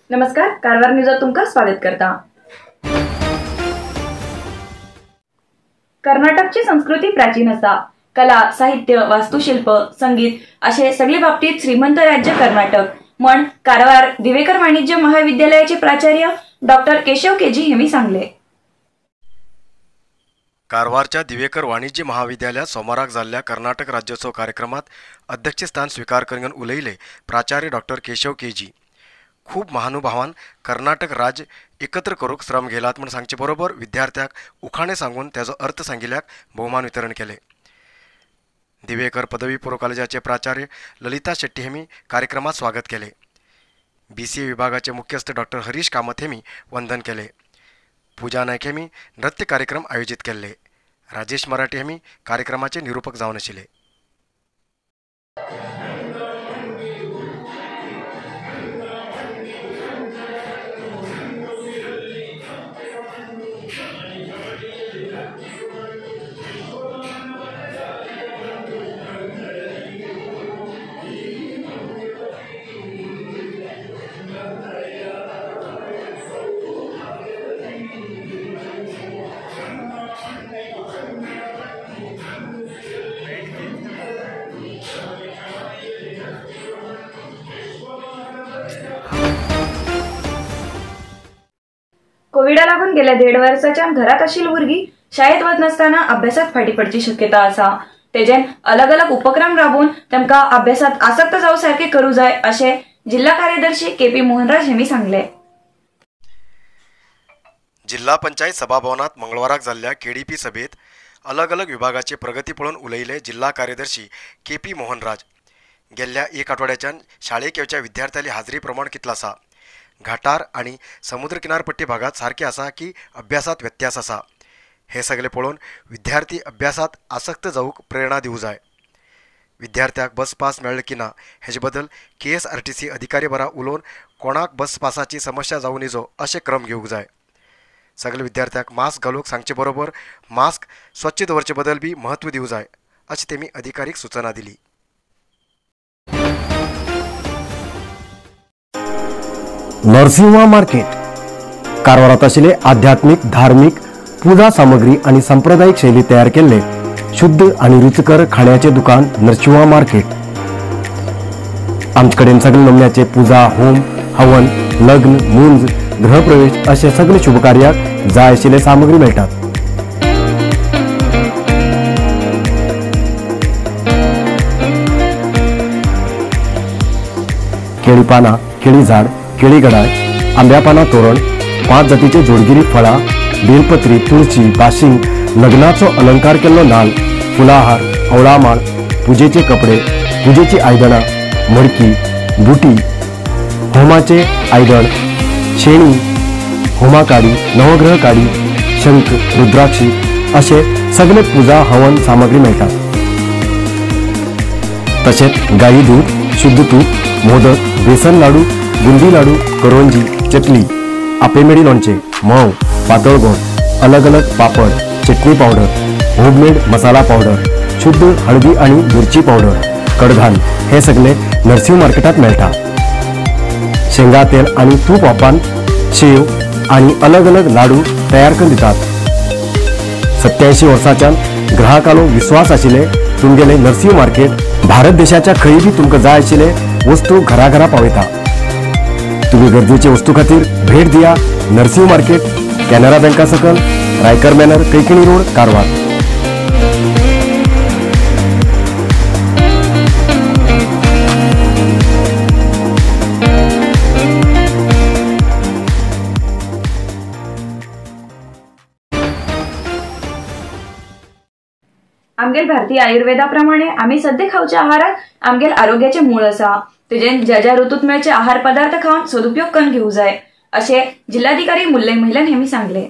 नमस्कार, कारवार न्यूजात तुमकां स्वागत करता। कर्नाटकची संस्कृती प्राचीन आसा। कला, साहित्य, वास्तुशिल्प, संगीत अशे सगळे बाबतीत श्रीमंत राज्य कर्नाटक म्हण कारवार दिवेकर वाणिज्य महाविद्यालयाचे प्राचार्य डॉक्टर केशव केजी हेमी सांगले। कारवारच्या दिवेकर वाणिज्य महाविद्यालयात सोमाराक जाल्ल्या कर्नाटक राज्योत्सव कार्यक्रमात अध्यक्षस्थान स्वीकार करून उलयले प्राचार्य डॉक्टर केशव केजी। खूब महानुभावान कर्नाटक राज्य एकत्र करूक श्रम घेलात म्हूण सांगचे बरोबर विद्यार्थ्याक उखाणे सांगून त्याचो अर्थ सांगिल्ल्याक भोवमान वितरण केले। दिवेकर पदवी पूर्व कॉलेजाचे प्राचार्य ललिता शेट्टी हेमी कार्यक्रमात स्वागत केले। बीसीए विभागाचे मुख्यस्थ डॉक्टर हरीश कामत हेमी वंदन केले। पूजा नायक हेमी नृत्य कार्यक्रम आयोजित केल्ले। राजेश मराठे हेमी कार्यक्रमाचे निरूपक जावन आशिल्ले। कोविडा लागून गेल्या 1.5 वर्साच्यान घरात आशिल्ली भुरगीं शाळेत वचनासतना अभ्यासात फाटी पडची शक्यता आसा। तेजेन अलग अलग उपक्रम राबोवन तांकां अभ्यासात आसक्त जावं सारके करूं जाय अशें जिल्हा कार्यदर्शी केपी मोहनराज हेमी सांगले। जिल्हा पंचायत सभाभवनात मंगळवाराक जाल्ल्या केडीपी सभेत अलग अलग विभागाचे प्रगती पळोवन उलयले जिल्हा कार्यदर्शी केपी मोहनराज। गेल्ल्या एक आठवड्याच्यान शाळेक येवच्या विद्यार्थ्यांली हाजरी प्रमाण कितलो आसा, घाटार आणि समुद्र किनारपट्टी भागात सारखे आसा की अभ्यासात व्यत्यास आसा, हे सगळे पळोवन विद्यार्थी अभ्यासात आसक्त जावंक प्रेरणा दिवं जाय। विद्यार्थ्याक बस पास मेळ्ळे की ना हेजे बद्दल KSRTC अधिकारी बरा उलोवन कोणाक बस पासाची समस्या जावं नजो अशे क्रम घेवंक जाय। सगळे विद्यार्थ्याक मास्क घालूंक सांगचे बरोबर मास्क स्वच्छ दवरचे बद्दल बी महत्व दिवं जाय अशें तेमी अधिकारीक सूचना दिली। नरसिंहा मार्केट कारवारात आशिल्ले आध्यात्मिक, धार्मिक पूजा सामग्री आणि सांप्रदायिक शैली तयार केल्ले शुद्ध आणि रुचकर खाण्याचे दुकान नरसिंहा मार्केट। आमचे कडेन सगळे नमन्याचे पूजा, होम, हवन, लग्न, मुंज, गृहप्रवेश अशे सगळे शुभकार्याक जाय आशिल्ले सामग्री मेळटात। केळी पानां, केळी झाड, केळी गडाय, आंब्या पाना तोरण, 5 जातीचे जोडगिरी फळां, बेलपत्री, तुळशी, बाशिंग, लग्नाचो अलंकार केल्लो नाल, फुलाहार, अवळामाळ, पुजेचे कपडे, पुजेची आयदनां, मडकी, बुटी, होमाचे आयदन, शेणी, होमा काडी, नवग्रह काडी, शंख, रुद्राक्षी अशे सगळे पूजा हवन सामग्री मेळटात। तशेंच गाई दूध, शुद्ध तूप, मोदक, बेसन लाडू, बुंदी लाडू, करंजी, चकली, आपेमेडी लोणचे, म्होंव, पातळ गोड, अलग अलग पापड, चटणी पावडर, होममेड मसाला पावडर, शुद्ध हळदी आणि मिरची पावडर, कडधान हे सगळे नरसिंह मार्केटात मेळटा। शेंगा तेल आणि तूप वापरून शेव आणि अलग अलग लाडू तयार करून दितात। 87 वर्साच्यान ग्राहकांलो विश्वास आशिल्ले तुमगेले नरसिंह मार्केट भारत देशाच्या खंय बी तुमकां जाय आशिल्ले वस्तू घराघरा पावयता। तुम्ही गरजेचे वस्तू खातीर भेट दिया नरसिंह मार्केट, कॅनरा बँका सकल, रायकर मॅनर, कैकिणी रोड, कारवार। आमगेल भारतीय आयुर्वेदाप्रमाणे आमी सद्या खावच्या आहारात आमगेल आरोग्याचे मूळ आसा। तेजेन ज्या ज्या ऋतूत मेळचे आहार पदार्थ खावन सदुपयोग करून घेऊ जाय अशें जिल्हाधिकारी मुल्लई महिलन हेमी सांगले।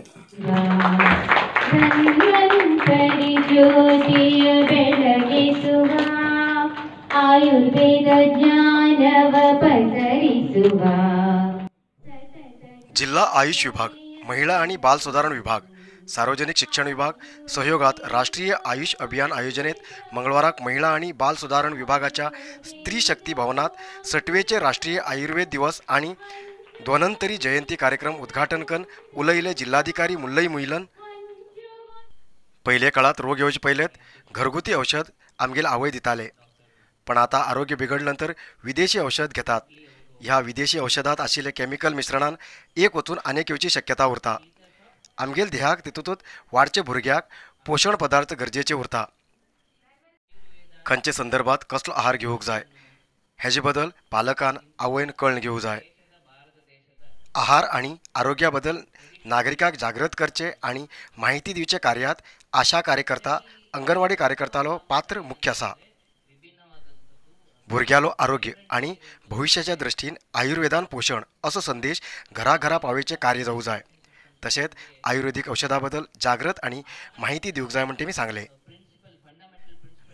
जिल्हा आयुष विभाग, महिला आणि बाल सुधारण विभाग, सार्वजनिक शिक्षण विभाग सहयोगात राष्ट्रीय आयुष अभियान आयोजनेत मंगळवाराक महिला आणि बाल सुधारण विभागाच्या स्त्री शक्ती भवनात 60वेचे राष्ट्रीय आयुर्वेद दिवस आणि धन्वंतरी जयंती कार्यक्रम उद्घाटन कन उलयले जिल्हाधिकारी मुल्लई मुहिलन। पहिले काळात रोग येवचे पयलेत घरगुती औषध आमगेले आवय दिताले, पण आता आरोग्य बिघडल्यानंतर विदेशी औषध घेतात। ह्या विदेशी औषधात आशिल्ले केमिकल मिश्रणान एक वचून आनेक येवची शक्यता उरता। आमगेल देहाक तितूंत वाडचे भुरग्याक पोशण पदार्थ गरजेचे उरता। खंयचे संदर्भात कसलो आहार घेवंक जाय हेजे बदल पालकान आवयन कळ्न घेवंक जाय। आहार आनी आरोग्या बदल नागरिकांक जागृत करचे आनी माहिती दिवचे कार्यात आशा कार्यकर्ता अंगणवाडी कार्यकर्तालो पात्र मुख्य आसा। भुरग्यालो आरोग्य आनी भविष्याच्या दृष्टीन आयुर्वेदान पोषण असो संदेश घराघरा पावयचे कार्य जावंक जाय। तशेंच आयुर्वेदिक औषधा बदल जागृत आनी माहिती दिवंक जाय म्हण तेमी सांगले।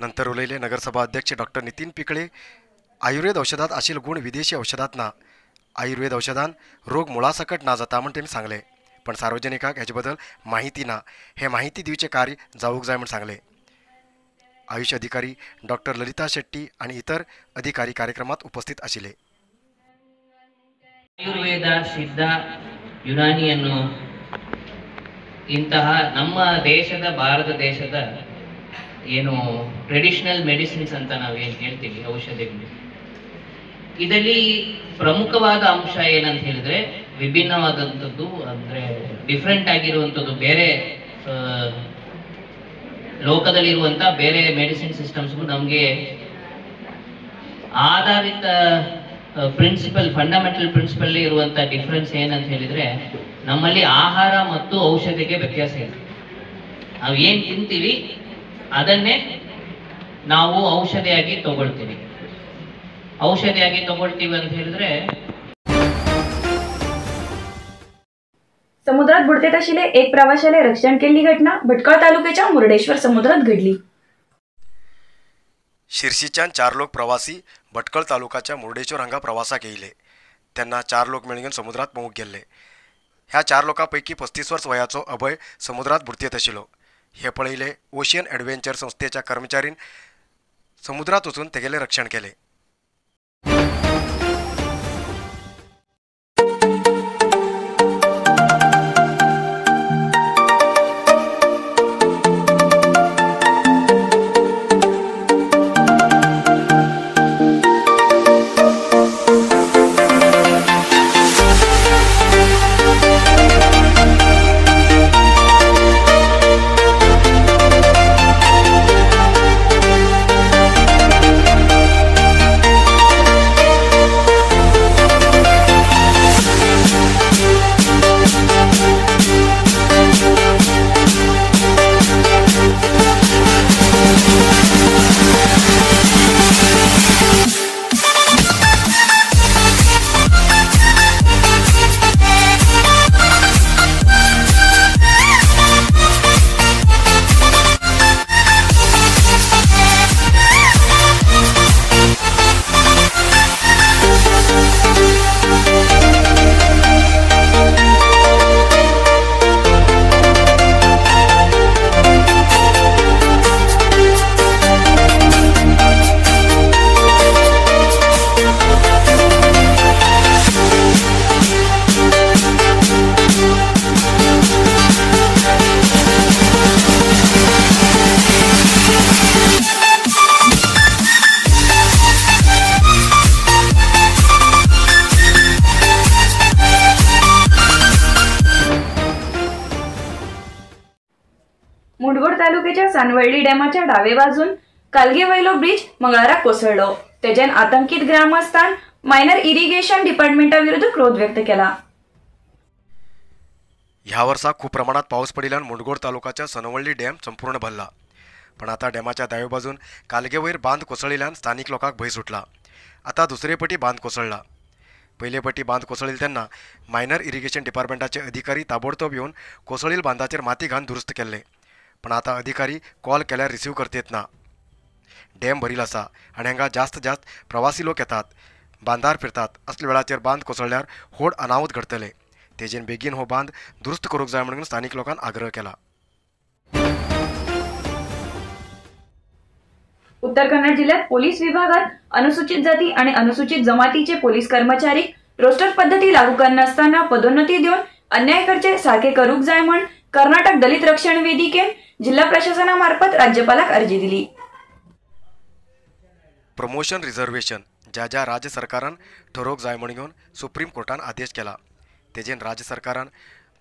नंतर उलयले नगरसभा अध्यक्ष डॉक्टर नितीन पिकळे। आयुर्वेद औषधात आशिल्ले गुण विदेशी औषधात ना। आयुर्वेद औषधान रोग मुळासकट ना जाता म्हण तेमी सांगले, पण सार्वजनिकांक हेजे बदल माहिती ना हे माहिती दिवचे कार्य जावंक जाय म्हण सांगले। आयुष अधिकारी डॉक्टर ललिता शेट्टी आणि इतर अधिकारी कार्यक्रमात उपस्थित आशिल्ले। ಆಯುರ್ವೇದ, ಸಿದ್ಧ, ಯುನಾನಿಯನ್ನು ಇಂತಹ ನಮ್ಮ ದೇಶದ ಭಾರತ ದೇಶದ ಏನು ಟ್ರೆಡಿಷನಲ್ ಮೆಡಿಸಿನ್ಸ್ ಅಂತ ನಾವೇನು ಹೇಳ್ತೀವಿ ಔಷಧಿಗಳು, ಇದರಲ್ಲಿ ಪ್ರಮುಖವಾದ ಅಂಶ ಏನಂತ ಹೇಳಿದ್ರೆ ವಿಭಿನ್ನವಾದಂಥದ್ದು, ಅಂದರೆ ಡಿಫ್ರೆಂಟ್ ಆಗಿರುವಂಥದ್ದು, ಬೇರೆ ಲೋಕದಲ್ಲಿರುವಂಥ ಬೇರೆ ಮೆಡಿಸಿನ್ ಸಿಸ್ಟಮ್ಸ್ಗೂ ನಮಗೆ ಆಧಾರಿತ ಪ್ರಿನ್ಸಿಪಲ್, ಫಂಡಮೆಂಟಲ್ ಪ್ರಿನ್ಸಿಪಲ್ ಇರುವಂಥ ಡಿಫ್ರೆನ್ಸ್ ಏನಂತ ಹೇಳಿದ್ರೆ ನಮ್ಮಲ್ಲಿ ಆಹಾರ ಮತ್ತು ಔಷಧಿಗೆ ವ್ಯತ್ಯಾಸ ಇದೆ. ನಾವು ಏನು ತಿಂತೀವಿ ಅದನ್ನೇ ನಾವು ಔಷಧಿಯಾಗಿ ತಗೊಳ್ತೀವಿ. ಔಷಧಿಯಾಗಿ ತಗೊಳ್ತೀವಿ ಅಂತ ಹೇಳಿದ್ರೆ समुद्रात बुडतेत आशिल्ले एक प्रवाशाले रक्षण केल्ली घटना भटकळ तालुक्याच्या मुर्डेश्वर समुद्रात घडली। शिरशीच्यान 4 लोक प्रवासी भटकळ तालुक्याच्या मुर्डेश्वर हांगा प्रवासाक येयले तेन्ना 4 लोक मेळून समुद्रात पोवूंक गेल्ले। ह्या 4 लोकां पैकी 35 वर्स वयाचो अभय समुद्रात बुडतेत आशिल्लो। हे पळयले ओशियन एडवेंचर संस्थेच्या कर्मचारीन समुद्रात वचून तेगेलें रक्षण केलें। मुंडगोड तालुक्याच्या सानवळ्ळी डॅमाच्या डावे बाजून कालगेवयलो ब्रिज मंगळाराक कोसळ्ळो। तेजेन आतंकित ग्रामस्थान मायनर इरिगेशन डिपार्टमेंटा विरुद्ध क्रोध व्यक्त केला। ह्या वर्सा खूब प्रमाणात पाऊस पडिल्ल्यान मुंडगोड तालुक्याच्या सनवळ्ळी डॅम संपूर्ण भरला, पण आता डॅमाच्या दावे बाजून कालगेवयर बांद कोसळिल्ल्यान स्थानिक लोकांक भंय सुटला। आता दुसरे पटी बांद कोसळला। पयले पटी बांद कोसळिल्ले तेन्ना मायनर इरिगेशन डिपार्टमेंटाचे अधिकारी ताबडतोब येवन कोसळील बांदाचेर माती घालून दुरुस्त केल्ले, पण आता अधिकारी कॉल केल्यार रिसीव करतेत ना। डॅम भरील आसा आनी हांगा जास्त जास्त प्रवासी लोक येतात, बांदार फिरतात। असल्या वेळाचेर बांद कोसळ्ळ्यार व्हड अनाहूत घडतले। तेजेन बेगीन हो बांद दुरुस्त करूंक जाय म्हणून स्थानिक लोकांन आग्रह केला। उत्तर कन्नड जिल्ह्यात पोलीस विभागात अनुसूचित जाती आणि अनुसूचित जमातीचे पोलीस कर्मचारी रोस्टर पद्दती लागू करनासतना पदोन्नती दिवन अन्याय करचे सारके करूंक जाय म्हण कर्नाटक दलित रक्षण वेदिकेन जिल्हा प्रशासना मार्फत राज्यपालाक अर्जी दिली. प्रमोशन रिझर्वेशन ज्या ज्या राज्य सरकारान ठरोवंक जाय म्हण घेवन सुप्रीम कोर्टान आदेश केला. तेजेन राज्य सरकारान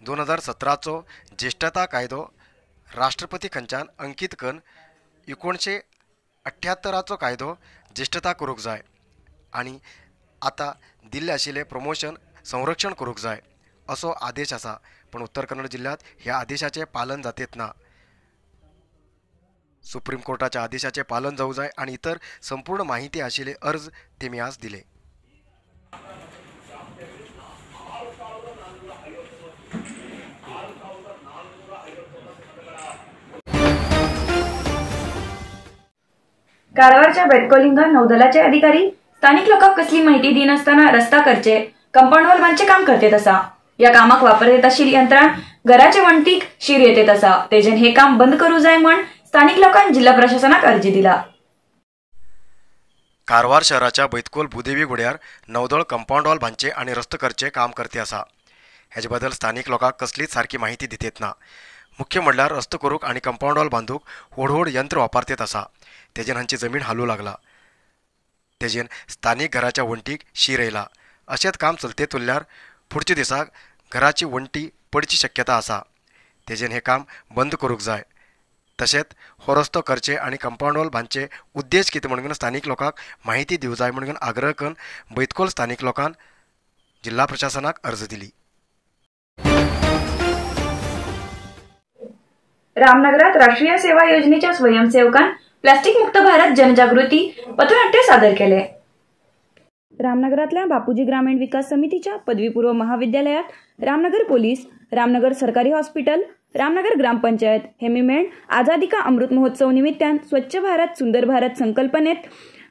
2017चो ज्येश्ठता कायदो राष्ट्रपती खंयच्यान अंकीत करून 1978चो कायदो ज्येश्ठता करूंक जाय आनी आतां दिल्ले आशिल्लें प्रमोशन संरक्षण करूंक जाय असो आदेश आसा. पूण उत्तर कन्नड जिल्ल्यांत ह्या आदेशाचें पालन जातेत ना. सुप्रीम कोर्टाच्या आदेशाचें पालन जावंक जाय आनी इतर संपूर्ण माहिती आशिल्ले अर्ज तेमी आज दिले. कारवारच्या बेटकोलिंगा नौदलाचे अधिकारी स्थानिक लोकांक कसली माहिती दिनासतना रस्ता करचे कंपाऊंड वॉल बांदचे काम करतेत आसा. या कामाक वापरत आशिल्ली यंत्रां घराचे वण्टीक शीर येतेत आसा. तेजेन हे काम बंद करू जाय म्हण स्थानिक लोकांनी जिल्हा प्रशासनाक अर्जी दिला. कारवार शहराच्या बैतकोल भूदेवी गुड्यार नौदळ कंपाऊंड वॉल बांदचे आनी रस्तो करचे काम करते आसा. हेजे बदल स्थानिक लोकांक कसलीच सारकी माहिती दितेत ना. मुख्य म्हणल्यार रस्तो करूंक आनी कंपाऊंड वॉल बांदूंक व्हड व्हड यंत्र वापरतेत आसा. तेजेन हांची जमीन हालू लागला. तेजेन स्थानिक घराच्या वण्टीक शीर येयला. अशेंच काम चलतेत उरल्यार फुडच्या दिसाक घराची वण्टी पडची शक्यता आसा. तेजेन हें काम बंद करूंक जाय. तशेंच हो रस्तो करचे आनी कंपाऊंड वॉल बांदचे उद्देश कितें म्हणून स्थानिक लोकांक माहिती दिवंक जाय म्हणून आग्रह करून बैतकोल स्थानिक लोकांन जिल्हा प्रशासनाक अर्ज दिली. रामनगरात राष्ट्रीय सेवा योजनेच्या स्वयंसेवकान प्लास्टिक मुक्त भारत जनजागृती पथनाट्य सादर केले. रामनगरातल्या बापूजी ग्रामीण विकास समितीच्या पदवीपूर्व महाविद्यालयात रामनगर पोलीस, रामनगर सरकारी हॉस्पिटल, रामनगर ग्रामपंचायत हेमी मेळून आझादी का अमृत महोत्सव निमित्तान स्वच्छ भारत सुंदर भारत संकल्पनेत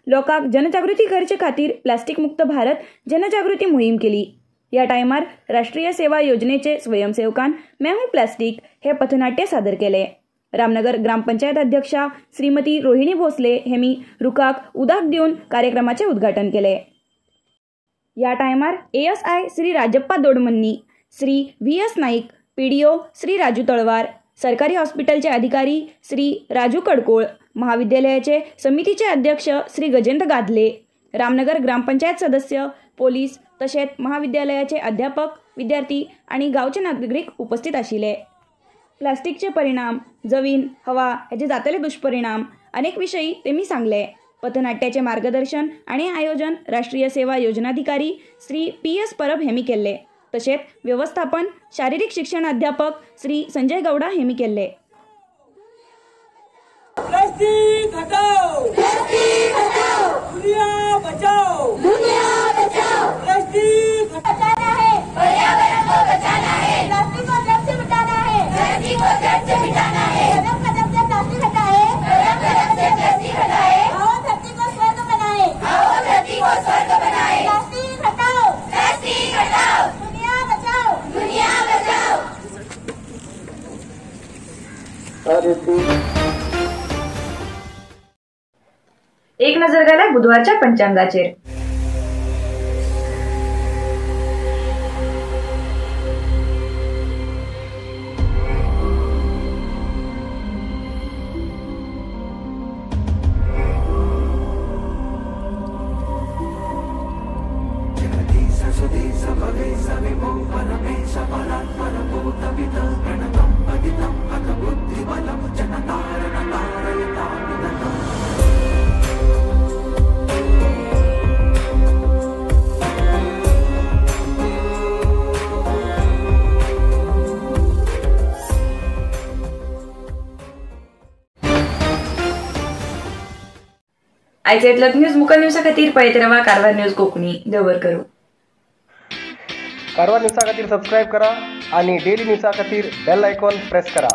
लोकांक जनजागृती करचे खातीर प्लास्टिक मुक्त भारत जनजागृती मोहीम केली. या टायमार राष्ट्रीय सेवा योजनेचे स्वयंसेवकान मैं हूं प्लास्टिक हे पथनाट्य सादर केले. रामनगर ग्रामपंचायत अध्यक्षा श्रीमती रोहिणी भोसले हेमी रुखाक उदक दिवन कार्यक्रमाचे उद्घाटन केले. या टायमार ASI Shri Rajappa Dodmanni, Shri V S Naik, PDO Shri Raju Talwar, सरकारी हॉस्पिटलचे अधिकारी श्री राजू कडकोळ, महाविद्यालयाचे समितीचे अध्यक्ष श्री गजेंद्र गाधले, रामनगर ग्रामपंचायत सदस्य, पोलीस तशेंच महाविद्यालयाचे अध्यापक, विद्यार्थी आणि गांवचे नागरीक उपस्थित आशिल्ले. प्लास्टिकचे परिणाम, जमीन, हवा हेजे जातले दुष्परिणाम अनेक विषयी तेमी सांगले. पथनाट्याचे मार्गदर्शन आणि आयोजन राष्ट्रीय सेवा योजनाधिकारी श्री PS Parab हेमी केल्ले. तशेंच व्यवस्थापन शारीरिक शिक्षण अध्यापक श्री संजय गौडा हेमी केल्ले. प्लास्टिक हटाओ, प्लास्टिक हटाओ, दुनिया बचाओ, दुनिया बचाओ, प्लास्टिक बचाना है, पर्यावरण को बचाना है, प्लास्टिक को जड़ से मिटाना है, प्लास्टिक को जड़ से मिटाना है, कदम कदम से प्लास्टिक हटाए, कदम कदम से प्लास्टिक हटाए, आओ धरती को स्वर्ग बनाए, आओ धरती को स्वर्ग बनाए, प्लास्टिक हटाओ, प्लास्टिक हटाओ, दुनिया बचाओ, दुनिया बचाओ. एक नजर घाला बुधवारच्या पंचांगाचेर. आयचे इतलोच न्यूज मुकल न्यूजा खातीर पळयत रावा कारवार न्यूज कोंकणी. देव बरें करूं. कारवार न्यूजा खातीर सबस्क्रायब करा आणि डेली न्यूजा खातीर बेल आयकॉन प्रेस करा.